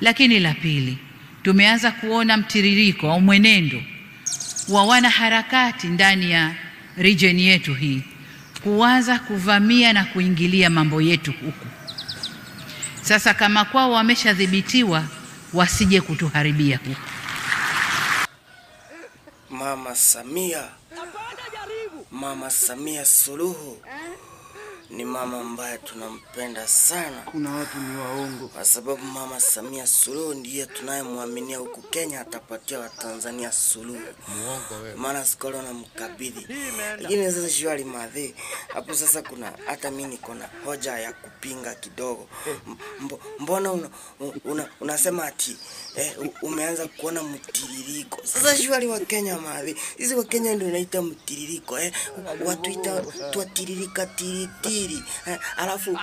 Lakini la pili, tumeanza kuona mtiririko au mwenendo wa wanaharakati ndani ya region yetu hii kuanza kuvamia na kuingilia mambo yetu huku. Sasa kama kwao wameshadhibitiwa, wasije kutuharibia huku. Mama Samia, Mama Samia Suluhu ni mama ambaye tunampenda sana. Kuna watu ni waongo. Kwa sababu Mama Samia Suluhu ndiye tunayemwaminia huku Kenya atapatia Watanzania suluhu. Muongo wewe. Maana skolo na mkabidhi. Lakini sasa shwari madhe, hapo sasa kuna hata mimi niko na hoja ya kupinga kidogo. Mbona unasema ati umeanza kuona mtiririko? Sasa shwari wa Kenya madhe, sisi wa Kenya ndio inaita mtiririko, watu ita twatiririka tiritiri. Alafu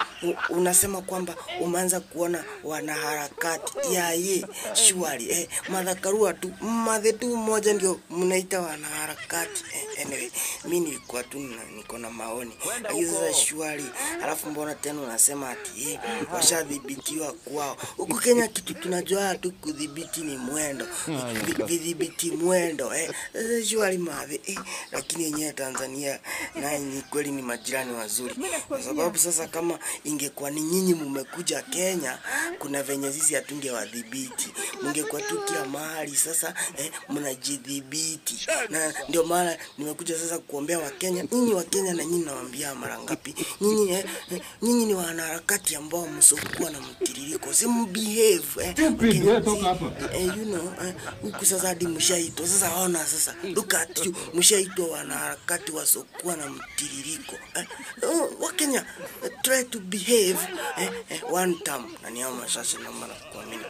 unasema kwamba umeanza kuona wanaharakati yaye shwari, Martha tu madhe tu mmoja ndio mnaita wanaharakati. Anyway, mimi nilikuwa tu niko na maoni. Lakini sasa shwari, alafu mbona tena unasema ati washadhibitiwa kwao? Huku Kenya kitu tunajua tu kudhibiti ni mwendo. Vidhibiti mwendo. Sasa shwari madhe, lakini yenyewe Tanzania na ni kweli ni majirani wazuri. Kwa sababu sasa kama ingekuwa ni nyinyi mmekuja Kenya, kuna venye sisi hatungewadhibiti. Mungekuwa tu kila mahali sasa, mnajidhibiti. Na ndio maana nimekuja sasa kuombea Wakenya. Nyinyi Wakenya na nyinyi nawaambia mara ngapi? Nyinyi nyinyi ni wanaharakati ambao msokuwa na mtiririko. Si mbehave. Stupid, wewe toka hapa. You know, huku sasa hadi mshaitwa. Sasa ona sasa, look at you, mshaitwa wanaharakati wasokuwa na mtiririko. Wakenya, try to behave one time. Na ni hao mashashi na mara kuamini.